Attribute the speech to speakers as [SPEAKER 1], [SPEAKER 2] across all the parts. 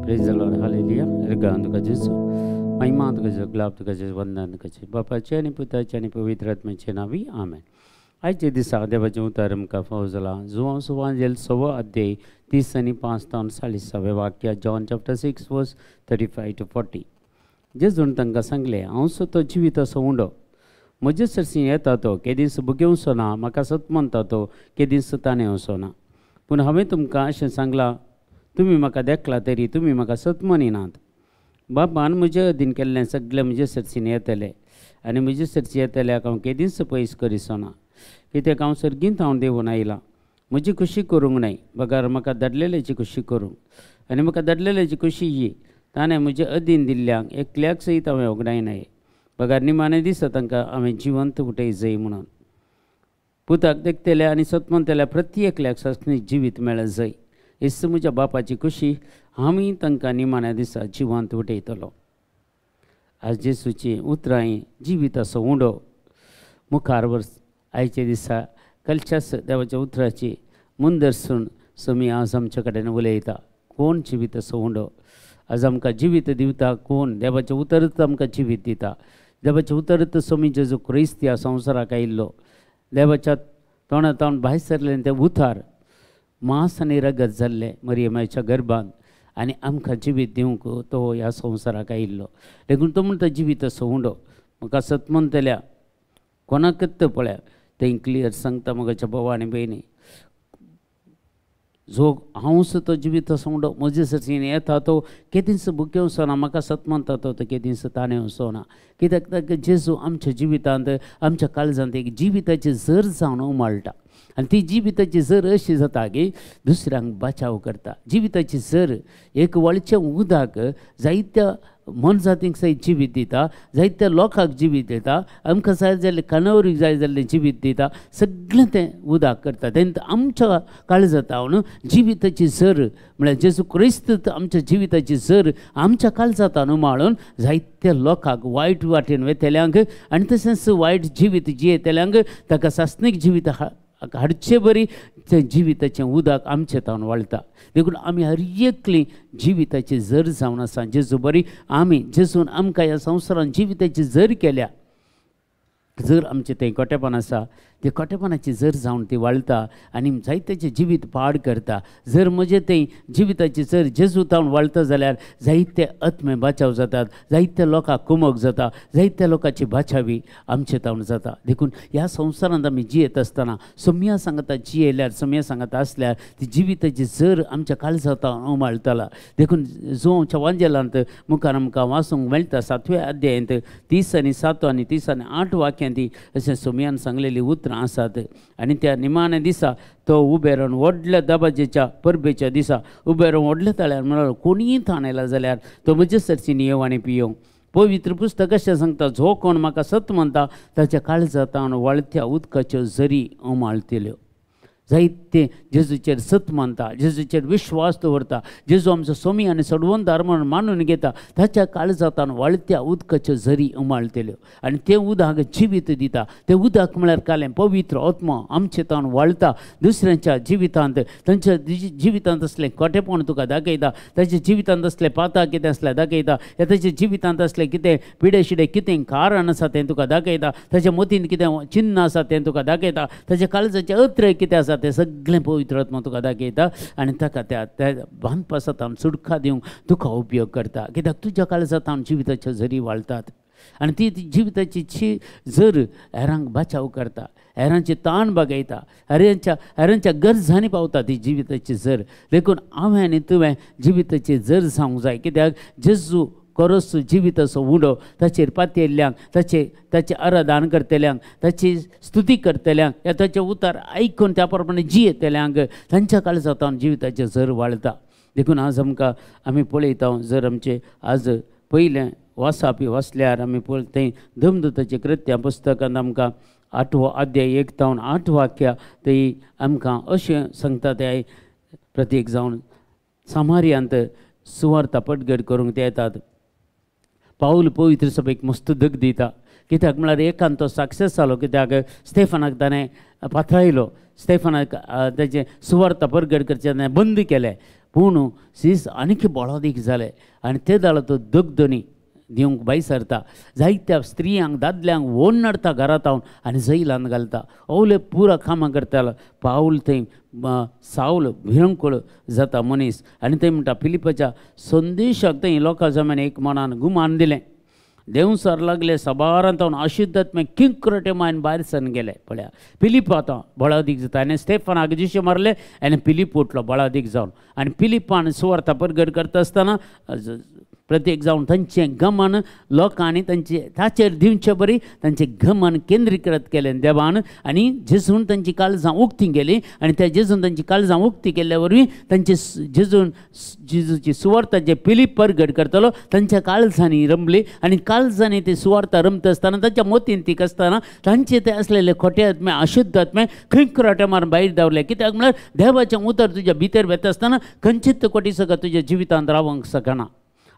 [SPEAKER 1] Praise the Lord, hallelujah. एरगान तुका जेजू, महिमा तुका जेजू, गुलाब तुका जेजू, वंदन तुका जेजू. बापाचे आनी पुताचे आनी पवित्र आत्म्याचे नांवी आमेन. आयचे दिसा देवाचें उतर आमकां फावो जालां. जुवांव सुवांजेल 6वो अध्याय 30 आनी 5 तावन 40वे वाक्य, जॉन चॅप्टर 6 वर्स 35 to 40. जेजून तांकां सांगलें, हांव सो तो जिविताचो उंडो, म्हजे सरशी येता तो केदींच भुगेवचो ना, म्हाका सत म्हणटा तो केदींच ताणेवचो ना. पूण हांवें तुमकां अशें सांगलां, तुमी म्हाका देखला तरी तुमी म्हाका सत म्हणिनात. बाबान म्हजे अधीन केल्लें सगळें म्हजे सरशीन येतलें आनी म्हजे सरशी येतल्याक हांव केदींच पयस करिसो ना. कित्याक हांव सर्गींत हांव देंवून आयलां, म्हजी खुशी करूंक न्हय, बगर म्हाका धाडलेल्याची खुशी करूंक. आनी म्हाका धाडलेल्याची खुशी ही, ताणें म्हजे अधीन दिल्ल्यांक एकल्याक सयत हांवें वगडायनाय, बगर निमाणें दिसा तांकां हांवें जिवंत उठय जाय म्हणून. पुताक देखतल्या आनी सतमंतल्या प्रत्येक एकल्याक सासणीक जिवीत मेळत जाय. हीच म्हज्या बापाची खुशी, आमी तांकां निमाण्या दिसा जिवंत उठयतलो. आज जेजूची उतरां जिविताचो उंडो मुखार वर्स आयच्या दिसा कलच्याच देवाच्या उतराची मुंदरसून समी आज आमच्या कडेन उलयता. कोण जिविताचो उंडो? आज आमकां जिवीत दिवता कोण? देवाचें उतरच आमकां जिवीत दिता. देवाचें उतरच समी जेजू क्रिस्त ह्या संवसाराक आयिल्लो. देवाच्या तोंडा तावन भायर सरलें तें उतार मांस आनी रगत जाल्लें मरियमाच्या गर्भान आनी आमकां जिवीत दिवंक तो ह्या संवसाराक आयिल्लो. देखून तो म्हणटा जिविताचो उंडो. म्हाका सत म्हणटल्या कोणाकच पळया तें क्लियर सांगता म्हज्या भाव आनी भयणी, जो हांव सो तो जिविताचो उंडो, म्हजे सरशीन येता तो केदींच भुकेवचो ना, म्हाका सत म्हणटा तो केदींच ताणेवचो ना. कित्याक ताका जेजू आमच्या जिवितांत आमच्या काळजांत एक जिविताची झर जावन उमाळटा आनी ती जिविताची झर अशी जाता की दुसऱ्यांक बचाव करता. जिविताची झर एक वळचें उदक जायत्या मनजातींक सयत जिवीत दिता, जायत्या लोकांक जिवीत दिता, आमकां जाय जाल्लें कानावरीक जाय जाल्लें जिवीत दिता, सगळें तें उदक करता. तेन्ना आमच्या काळजांत जिविताची झर म्हळ्यार जेजू क्रिस्त आमच्या जिविताची झर आमच्या काळजांत उमाळून जायत्या लोकांक वायट वाटेन वेतल्यांक आनी तशेंच वायट जिवीत जियेतल्यांक ताका सासणीक जिवीत हाडचे बरी तें जिविताचें उदक आमचें तावन वाळटा. देखून आमी हर एकली जिविताची झर जावन आसा. जेजू बरी आमी जेजून आमकां ह्या संवसारान जिविताची झर केल्या. जर आमचें तें कोटेपण आसा ते कोटेपणाची झर जावन ती वाळटा आनी जायत्याचें जिवीत पाड करता. जर म्हजें तें जिविताची झर जेजू तावन वाळटा जाल्यार जायते आत्मे बाचाव जातात, जायत्या लोकांक कुमक जाता, जायत्या लोकांची बाचावी आमचे तावन जाता. देखून ह्या संवसारांत आमी जियेत आसतना सोम्या सांगता जियेल्यार, सोम्या सांगता आसल्यार ती जिविताची झर आमच्या काळजा तावन उमाळटला. देखून जो आमच्या वांजेलांत मुखार आमकां वाचूंक मेळटा 7व्या अध्यायांत 30 आनी 7 आनी 30 आनी 8 वाक्यांत अशें सोम्यान सांगलेली उतरां आसात. आनी त्या निमाण्या दिसा तो उबे रावन व्हडल्या दबाजेच्या परबेच्या दिसा उबे रावन व्हडल्या ताळ्यार म्हणलो, कोणीय ताणेला जाल्यार तो म्हजे सरशीन येव आनी पियों. पवित्र पुस्तक अशें सांगता, जो कोण म्हाका सत म्हणटा ताच्या काळजांत वाळत्या उदकाच्यो झरी उमाळटल्यो. जायते जेजूचेर सत मानता, जेजूचेर विश्वास दवरता, जेजू आमचो सोमी आनी सोडवणदार म्हणून मानून घेता, ताच्या काळजांत वाळत्या उदकाच्यो झरी उमाळटल्यो आनी तें उदक जिवीत दिता. तें उदक म्हळ्यार कालें पवित्र आत्मा आमचे तावन वाळटा दुसऱ्यांच्या जिवितांत. तांच्या जिवितांत आसलें कोटेपण तुका दाखयता, ताच्या जिवितांत आसलें पाता कितें आसलें दाखयता, या ताच्या जिवितांत आसलें कितें पिडे शिडे कितें कारण आसा तें तुका दाखयता, ताच्या मतींत कितें चिन्न आसा तें तुका दाखयता, ताच्या काळजाचें अत्र कितें आसा तें सगळें पवित्र आत्मा तुका दाखयता आनी ताका त्या त्या बांदपासांत सुटका दिवंक तुका उपयोग करता. कित्याक तुज्या काळजांत जिविताच्यो झरी वाळटात आनी ती जिविताची झर हेरांक बचाव करता, हेरांची ताण बागयता, हेरांच्या गरजांनी पावता ती जिविताची झर. देखून हांवें आनी तुवें जिविताची झर जावंक जाय. कित्याक जेजू कोरोस जिविताचो उंडो ताचेर पातयेल्ल्यांक, ताचे ताचें आराधन करतल्यांक, ताची स्तुती करतल्यांक, ह्या ताचें उतार आयकून त्या प्रमाणे जियेतल्यांक तांच्या काळजांत जिविताचें झर वाळटा. देखून आज आमकां आमी पळयता, जर आमचें आज पयलें वासापी वाचल्यार आमी पळय थंय धमदूताचें कृत्या पुस्तकांत आमकां 8वो अध्याय 1 तावन 8 वाक्या थंय आमकां अशें सांगता, ते प्रतीक जावन सामारियांत सुवार्ता पटगड करूंक ते येतात. पावल पवित्र सभेक मस्त दग दिता. कित्याक म्हळ्यार एकान तो सक्सेस जालो, कित्याक स्टेफनाक ताणें पाथरायलो, स्टेफनाक ताचें सुवार्ता परगट करचें ताणें बंद केलें. पूण सीस आनीक बळादीक जाले आनी ते दाळ तो दगदनी दिवंक भायर सरता. जायत्या स्त्रियांक दादल्यांक ओड नडता घरांत हांव आनी जैलान घालता. ओवले पुरा कामां करतालो पावल थंय सावल भिरंकूळ जाता मनीस. आनी थंय म्हणटा फिलिपाच्या संदेशाक थंय लोकां जमेन एक मनान गुमान दिलें. देंवसार लागले सबारांत हांव अशुद्धात्मे किंक्रटे मायन भायर सरून गेले. पळया फिलिप आतां बळादीक जाता आनी स्टेफनाक जिशे मारले आनी फिलीप उठलो बळादीक जावन आनी फिलिपान सुवार्ता परगट करता आसतना प्रत्येक जावन तांचें गमन लोकांनी तांचे ताचेर दिवचे बरी तांचें गमन केंद्रीकृत केलें देवान आनी जेजून तांची काळजां उक्ती केली आनी त्या जेजून तांची काळजां उक्ती केल्ल्या वरवीं तांचे जेजून जेजूची सुवार्ता जे फिलीप परगट करतलो तांच्या काळजांनी रमली आनी काळजांनी ती सुवार्ता रमता आसतना तांच्या मोतीन ती आसतना तांचे ते आसलेले खोटे आत्मे अशुद्ध आत्मे खंयकराटे मारून भायर धांवले. कित्याक म्हळ्यार देवाचें उतर तुज्या भितर वेता आसतना खंयचीच कोटी सगळं तुज्या जिवितांत रावंक शकना.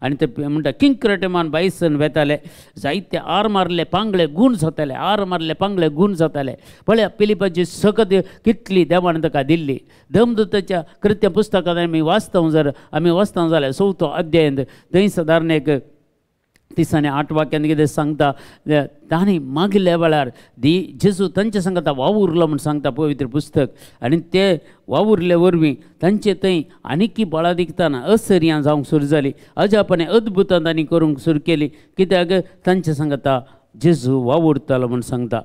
[SPEAKER 1] आनी ते म्हणटा किंक्रटे मान भायसन वेताले जायते आर मारले पांगळे गूण जाताले आर मारले पांगळे गूण जाताले. पळया फिलिपाची सकत कितली देवान ताका दिल्ली. दमदूताच्या कृत्य पुस्तकांत आमी वाचता जर आमी वाचता जाल्यार चवथो अध्याय थंय सादारण एक 30 आणि 8 वाक्यान कितें सांगता तांणी मागिल्ल्या वेळार दी जेजू तांचे सांगता वावुरलो म्हूण सांगता पवित्र पुस्तक. आनी ते वावुरले वरवीं तांचे थंय आनीकी बळां दिकताना असर्यां जावंक सुरू जाली अजापाने अद्भुतां तांणी करूंक सुरू केली. कित्याक तांचे सांगता जेजू वावुरतालो म्हूण सांगता.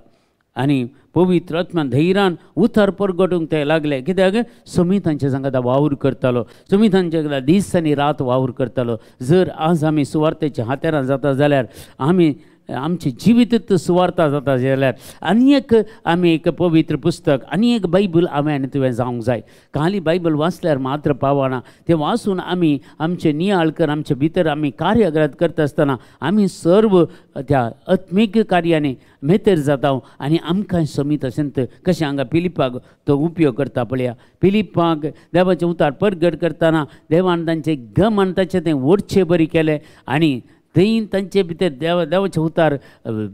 [SPEAKER 1] आनी पवित्र आत्मा धैर्यान उतार परगटूंक ते लागले. कित्याक समी तांचे सांगता वावर करतालो समी तांचे दीस आनी रात वावर करतालो. जर आज आमी सुवार्थेच्या हातेरां जाता जाल्यार आमी आमचें जिवीत सुवार्ता जाता जाल्यार आनी एक आमी एक पवित्र पुस्तक आनी एक बायबल आमी आनी तुवें जावंक जाय. खाली बायबल वाचल्यार मात्र पावना तें वाचून आमी आमचें नियाळ कर आमचे भितर आमी कार्यग्रत करता आसतना आमी सर्व त्या आत्मीक कार्यांनी मेतर जाता आनी आमकां समीत अशेंत कशें हांगा फिलिपाक तो उपयोग करता. पळया फिलिपाक देवाचें उतार परगट करतना देवान तांचें गमन ताचें तें ओडचे बरी केलें आनी थंय तांचे भितर देवाचे उतार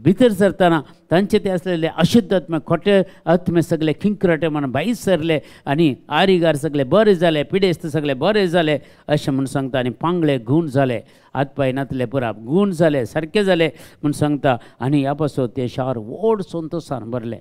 [SPEAKER 1] भितर सरतना तांचे ते आसलेले अशुद्ध आत्मे खोटे आत्मे सगळे खिंकराटे म्हणून भायर सरले आनी आरिगार सगळे बरे जाले पिडेस्त सगळे बरे जाले अशें म्हूण सांगता. आनी पांगळे गूण जाले हातपांय नातले पुरा गूण जाले सारके जाले म्हूण सांगता. आनी ह्या पासून ते शार व्हड संतोशान भरलें.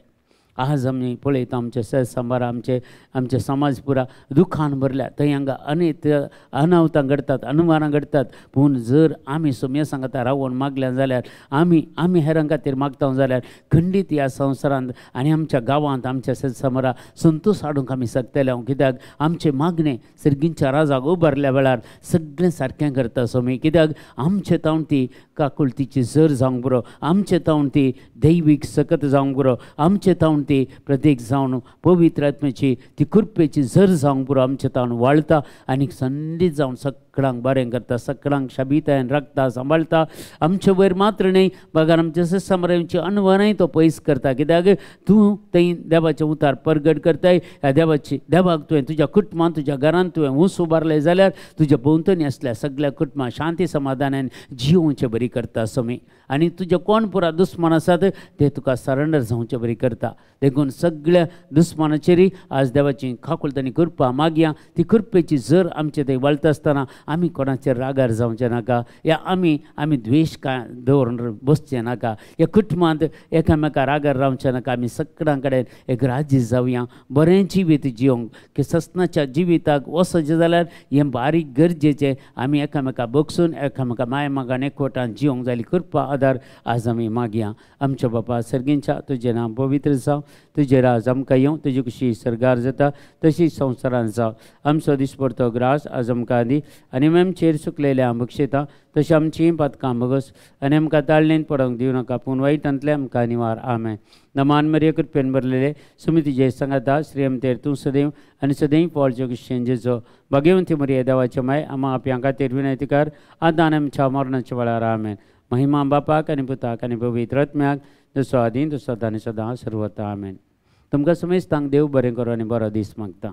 [SPEAKER 1] आज आमी पळयता आमचे सहसंभार आमचे आमचे समाज पुरा दुखान भरल्या थंय हांगा अनेक अनावतां घडटात अनुमानां घडटात. पूण जर आमी सोम्या सांगता रावोन मागल्या जाल्यार आमी आमी हेरां खातीर मागता जाल्यार खंडीत ह्या संवसारांत आनी आमच्या गांवांत आमच्या सत्संभारा संतोश हाडूंक आमी शकतले. हांव कित्याक आमचें मागणें सर्गींच्या राजाक उबारल्या वेळार सगळें सारकें करता सोमी. कित्याक आमचे तावन ती काकुळतीची जर जावंक पुरो आमचे तावन ती दैवीक सकत जावंक पुरो आमचे तावन ती प्रत्येक जावन पवित्र आत्म्याची ती कृपेची जर जावंक पुरो आमचे तावन वाळता आनी संदीत जावन सगळ्यांक बरें करता सगळ्यांक शाबितायन राखता सांबाळता. आमचे वयर मात्र न्हय बगर आमचे सत्संभारांची अनवरांय तो पयस करता. कित्याक तूं थंय देवाचें उतार परगट करताय ह्या देवाची देवाक तुवें तुज्या कुटुंबान तुज्या घरांत तुवें ऊंच उबारलें जाल्यार तुज्या भोंवतणी आसल्या सगळ्या कुटुंबां शांती समाधानान जिवोवचे बरी करता समी. आनी तुजे कोण पुरा दुस्मान आसात ते तुका सरेंडर जावचे बरी करता. देखून सगळ्या दुस्मानाचेरय आज देवाची काकुळट आनी कृपा मागया. ती कृपेची जर आमचे थंय वळता आसतना आमी कोणाचेर रागार जावचें नाका या आमी आमी द्वेश काय दवरून बसचें नाका ह्या कुटुंबांत एकामेका रागार रावचें नाका. आमी सगळ्यां कडेन एक राजी जावया बरें जिवीत जिवंक की ससनाच्या जिविताक वचचें जाल्यार हें बारीक गरजेचें. आमी एकामेका बगसून एकामेका माय मागान एकवटान जिवंक जाली कृपा आदार आज आमी मागया. आमच्या बापा सर्गींच्या तुजें नांव पवित्र जावं तुजें राज आमकां येवं तुजी कशी सर्गार जाता तशी संवसारान जावं. आमचो दिसपडतो ग्रास आज आमकां दी आनी आमचेर चुकलेल्या बक्षयता तशें आमचीं पातकां भोगस आनी आमकां ताळणेन पडोवंक दिवं नाका पूण वायटांतलें आमकां निवार. आमेन. नमान मरिया कृपेन भरलेले सुमितीचे सांगाता श्रीयमतेर तूं सदैव आनी सदैव पॉलच्यो क्रिश्चन जेजो भाग्यवंती मरिया देवाचे माय आमा आपल्या खातीर विनंती कर आतां आनी आमच्या मरणाच्या वेळार. आमेन. महिमा बापाक आनी पुताक आनी पवित्र आत्म्याक जसो आदीं तसो आतां आनी सदां सर्वता. आमेन. तुमकां समेस्तांक देव बरें करूं आनी बरो दीस मागता.